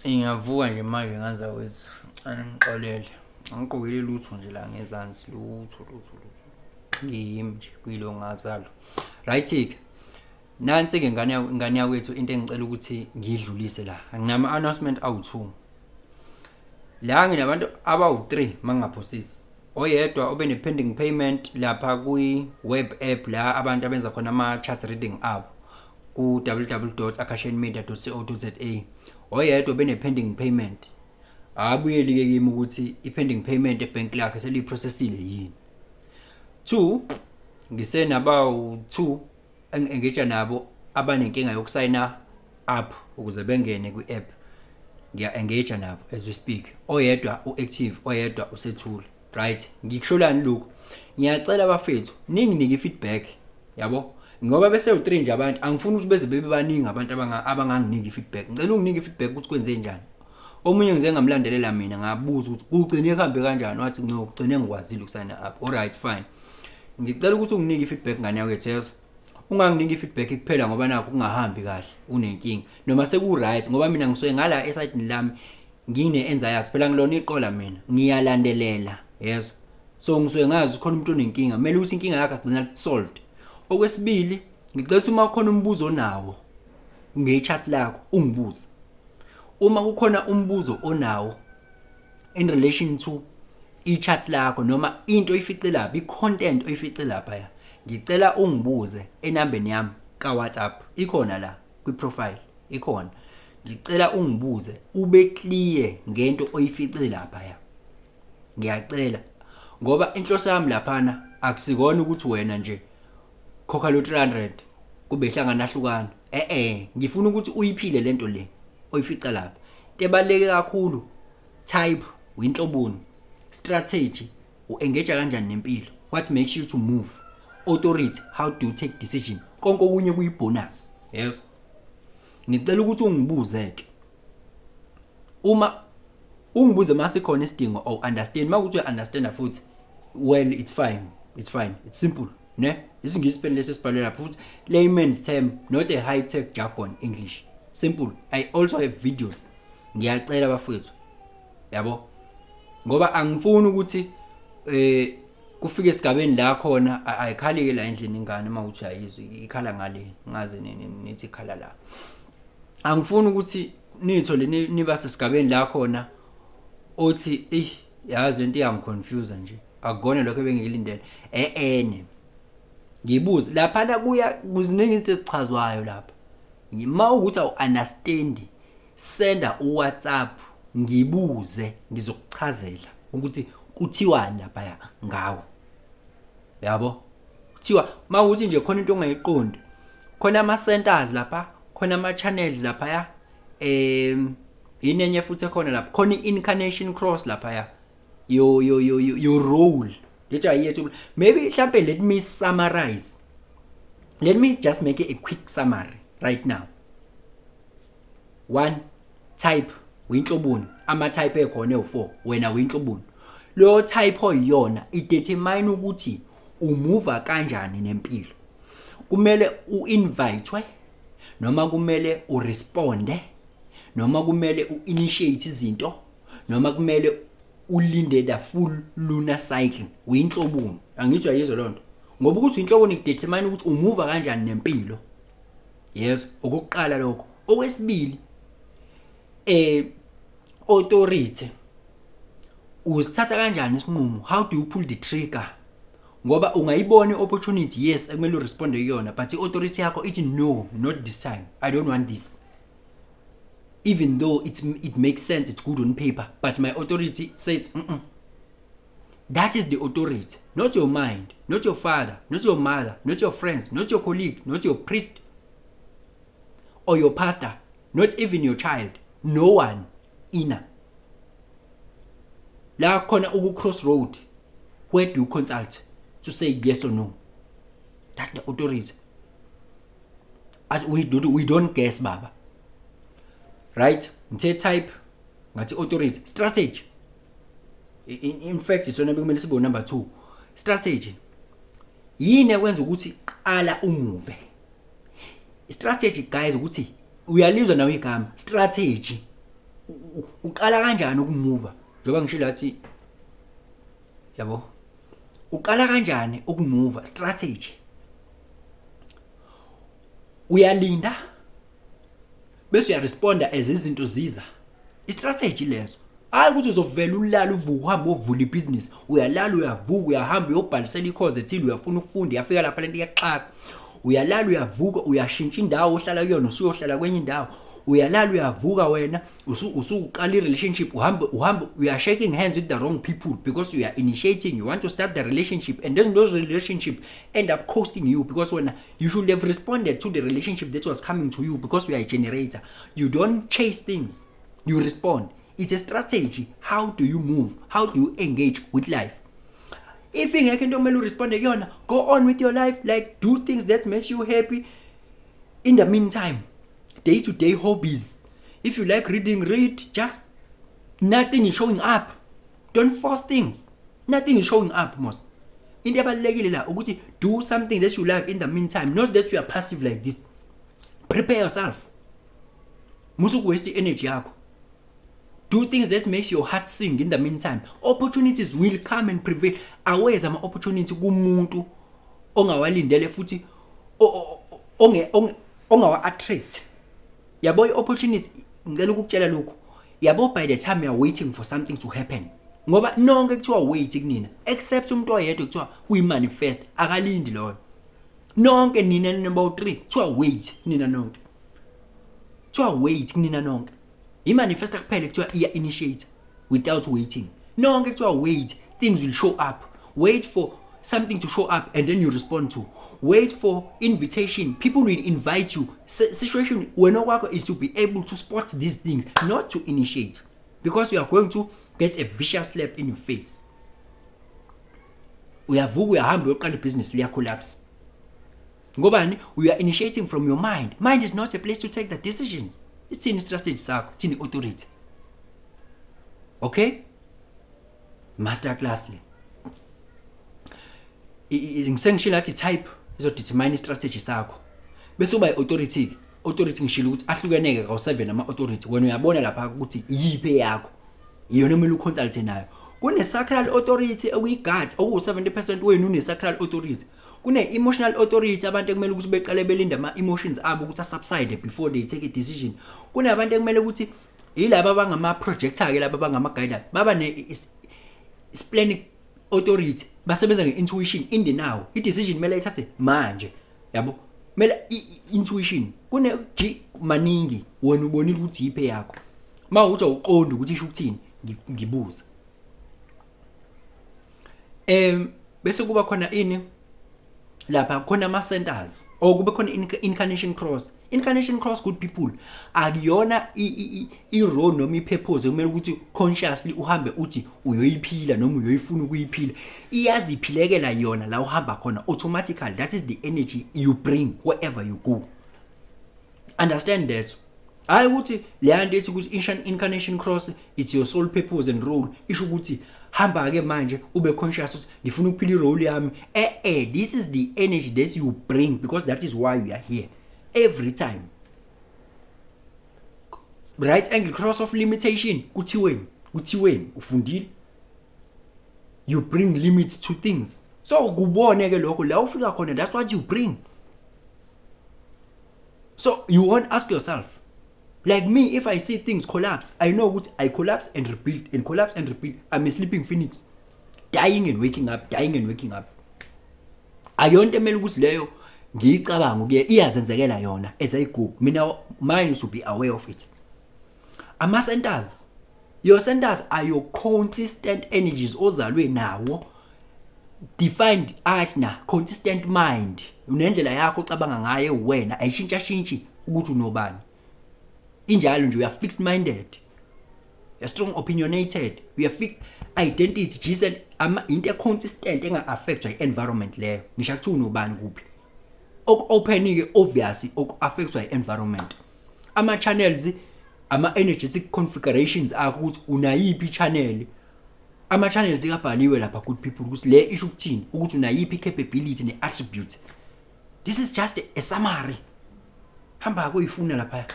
Ngiyavuka nje manje ngane zakwethu, aningixolele. Angigqokile lutho nje la ngezansi, lutho lutho lutho. Ngiyimi nje kuyilo ngazalwa. Right-ke, nansi-ke ngane ngane yakwethu into engicela ukuthi ngiyidlulise la. Nginama-announcement awu-2. La nginabantu abawu-3 mangingaphosisi. Oyedwa obe ne-pending payment lapha kwi-web app la abantu abenza khona ama-chart reading abo ku-www.akashenmedia.co.za. Oyedwa bene-pending payment. Akabuyeli-ke kimi ukuthi i-pending payment ebhenki lakhe seliyiprocessile yini. Two, ngisenabawu-2 engi-engage nabo abanenkinga yokusayina up ukuze bengene kwi-app. Ngiya-engage nabo as we speak. Oyedwa u-active, oyedwa usethule. Right, ngikusholani lokhu? Ngiyacela bafethu ninginike i-feedback, yabo? Ngoba bese u3 nje abantu, angifuni ukuthi beze bebe baningi abantu abanganginiki i-feedback. Ngicela unginike i-feedback ukuthi kwenze njani. Omunye ngize ngamlandelela mina, ngabuza ukuthi kugcine kuhambe kanjani, wathi no, kugcine ngikwazile ukusayina up. Alright, fine. Ngicela ukuthi unginike i-feedback, ngane yakwethu, yezwa? Unganginiki i-feedback kuphela ngoba nakho kungahambi kahle, unenkinga. Noma seku-right, ngoba mina ngisuke ngala esayidini lami ngine-anxiety, phela ngilona iqola mina, ngiyalandelela, yezwa? So ngisuke ngazi khona umuntu onenkinga, kumele ukuthi inkinga yakhe agcina solved. Okwesibili, ngicela ukuthi uma kukhona umbuzo onawo nge-chat lakho ungibuze. Uma kukhona umbuzo onawo in relation to i-chat lakho noma into oyifice lapha, i-content oyifice lapha, ngicela ungibuze enambeni yami ka-WhatsApp, ikhona la kwi-profile, ikhona. Ngicela ungibuze ube clear ngento oyifice lapha. Ngiyacela, ngoba inhloso yami laphana akusikona ukuthi wena nje khokha lo 300 kube ihlangana hlukana. Ngifuna ukuthi uyiphile lento le oyifica lapha. Into ebaluleke kakhulu, type uyinhloboni, strategy u-engage kanjani nempilo, what makes you to move, authority, how do you take decision, konke okunye kuyibonus. Yes, ngicela ukuthi ungibuze ke, uma ungibuze masikhona isidingo or understand, makuthi uya-understanda futhi, well, it's fine, it's fine, it's simple ne. IsiNgisi phela lesi esibhalwe lapha futhi, layman's term, not a high tech jargon English, simple. I also have videos. Ngiyacela bafowethu, yabo, ngoba angifuni ukuthi kufike esigabeni la khona ayikhali-ke la endlini ingane, uma kuthi uyayizwa ikhala ngale, ngaze nithi ikhala la. Angifuni ukuthi nithole niba sesigabeni la khona othi, "Eh, yazi lento iyangiconfuse nje, akukona lokho ebengilindele." Ene ngibuze laphana, kuya kuziningi izinto ezichazwayo lapha. Ma ukuthi awu-understand, senda uWhatsApp ngibuze, ngizokuchazela ukuthi kuthiwani laphaya ngawo, yabo. Kuthiwa mawukuthi nje khona into ongayiqondi, khona ama-centers lapha, khona ama-channels laphaya, yini enye futhi ekhona lapha, khona i-incarnation cross laphaya, your role lethi ayiyethu. Maybe mhlambe let me summarize, let me just make a quick summary right now. One, type, uyinhloboni? Ama-type ekhona ewu-4, wena uyinhloboni? Leyo type oyiyona idetermine ukuthi umuva kanjani nempilo. Kumele u-invitwe noma kumele uresponde noma kumele u-initiate izinto noma kumele ulinde the full lunar cycle? Uyinhloboni? Angithi uyayizwa loo nto, ngoba ukuthi uyinhloboni kudetermine ukuthi umuva kanjani nempilo. Yezwa, okokuqala lokho. Okwesibili, authority, usithatha kanjani isinqumo? How do you pull the trigger? Ngoba ungayibona i-opportunity, yes, ekumele uresponde kuyona, but i-authority yakho ithi, "No, not this time, I don't want this. Even though it makes sense, it's good on paper, but my authority says That is the authority, not your mind, not your father, not your mother, not your friends, not your colleague, not your priest or your pastor, not even your child, no one. Inner la khona uku crossroad, where do you consult to say yes or no? That's the authority. As we do, we don't guess, baba. Right, ngithe type, ngathi authority, strategy. In fact isona bekumele sibe number 2. Strategy yini ekwenza ukuthi qala umuve? Strategy, guys, ukuthi uyalizwa nawe igama strategy. Uqala kanjani ukumuva? Njengoba ngisho lathi, yabo, uqala kanjani ukumuva? Strategy. Uyalinda bese uyaresponda as izinto ziza. I-strategy leso. Hayi ukuthi uzovela ulala, uvuka, uhambe ovula ibhizinisi. Uyalala, uyavuka, uyahamba uyobhalisela i-course ethile, uyafuna ukufunda, iyafika lapha lento, iyaxaka. Uyalala, uyavuka, uyashintsha indawo ohlala kuyona, usuyohlala kwenye indawo. Uyalala, uyavuka, wena usuqala i-relationship, uhambe uhambe, you are shaking hands with the wrong people because you are initiating, you want to start the relationship, and then those relationship end up costing you because when you should have responded to the relationship that was coming to you, because you are a generator. You don't chase things, you respond. It's a strategy. How do you move? How do you engage with life? If ingekho into okumele uresponde kuyona, go on with your life. Like, do things that makes you happy in the meantime, day to day hobbies. If you like reading, read. Just nothing is showing up, don't force things. Nothing is showing up mos. Into ebalulekile la ukuthi do something that you love in the meantime, not that you are passive like this. Prepare yourself. Musu waste energy yakho. Do things that makes your heart sing in the meantime. Opportunities will come and prevail. Aweza ama-opportunity kumuntu ongawalindele futhi ongawa-attract, yabo. I-opportunity, ngicela ukukutshela lokhu, yabo, by the time you are waiting for something to happen, ngoba nonke kuthiwa wait kunina except umuntu oyedwa kuthiwa uyi-manifest, akalindi loyo. Nonke nina number 3 kuthiwa wait nina nonke, kuthiwa wait kunina nonke. I-manifesta kuphela kuthiwa iya initiate without waiting. Nonke kuthiwa wait, things will show up. Wait for something to show up and then you respond to. Wait for invitation, people will invite you. Situation wena kwakho is to be able to spot these things, not to initiate, because you are going to get a vicious slap in your face. Uyavuka, uyahamba, uyoqala ibhizinisi, liyacollapse. Ngobani? You are initiating from your mind. Mind is not a place to take the decisions. Isithini strategy sakho? Thini authority? Okay, master class le. Ngisengishilo athi type izodetermine strategy sakho, bese uba i-authority. Authority, ngishilo ukuthi ahlukeneke kawu-7 ama-authority. Wena uyabona lapha ukuthi iyiphi yakho, iyona emele uconsulte nayo. Kune-sacral authority okuyi-gut, okuwu-70% wenu une-sacral authority. Kune-emotional authority, abantu ekumele ukuthi beqale belinde ama-emotions abo ukuthi asubside before they take a decision. Kunabantu ekumele ukuthi yilaba abangama-projector-ke, laba abangama-guider, baba ne-splenic authority, basebenza nge-intuition in the now. I-decision kumele ithathe manje, yabo, kumele intuition. Kune G maningi, wena ubonile ukuthi yiphi yakho. Uma uthi awuqondi ukuthi isho ukuthini, ngibuza. Bese kuba khona ini lapha? Khona ama centers or kube khona incarnation cross. Incarnation cross, good people, akuyona i-role noma i-purpose kumele ukuthi consciously uhambe uthi uyoyiphila noma uyoyifuna ukuyiphila. Iyaziphilekela yona la uhamba khona automatically. That is the energy you bring wherever you go. Understand that. Hayi ukuthi leya nto ethi ukuthi incarnation cross, it's your soul purpose and role, isho ukuthi hamba ke manje ube conscious ukuthi ngifuna ukuphila irole yami. This is the energy that you bring because that is why we are here every time. Right angle cross of limitation, kuthiweni? Kuthiweni? Ufundile, you bring limits to things. So kubone ke lokho la ufika khona, that's what you bring. So you won't ask yourself. Like me, if I see things collapse, I know ukuthi I collapse and rebuild and collapse and rebuild. I'm a sleeping phoenix, dying and waking up, dying and waking up. Ayonto emele ukuthi leyo ngiyicabanga kuye, iyazenzekela yona as I go. Mina, mine is to be aware of it. Ama centers. Your centers are your consistent energies ozalwe nawo, defined ajna, consistent mind. Unendlela yakho ocabanga ngayo wena, ayishintsha shintshi ukuthi unobani, injalo nje. You are fixed minded, you are strong opinionated, you are fixed identity Jason ama into consistent enga-affectwa i-environment leyo, ngisho kuthiwa unobani kuphi. Oku-open ke, obviously oku-affectwa i-environment. Ama-channels, ama-energetic configurations akho, ukuthi unayiphi i-channel. Ama-channels kabhaliwe lapha, good people, ukuthi le isho ukuthini, ukuthi unayiphi i-capability ne-attribute. This is just a summary. Hamba kuyifuna lapha.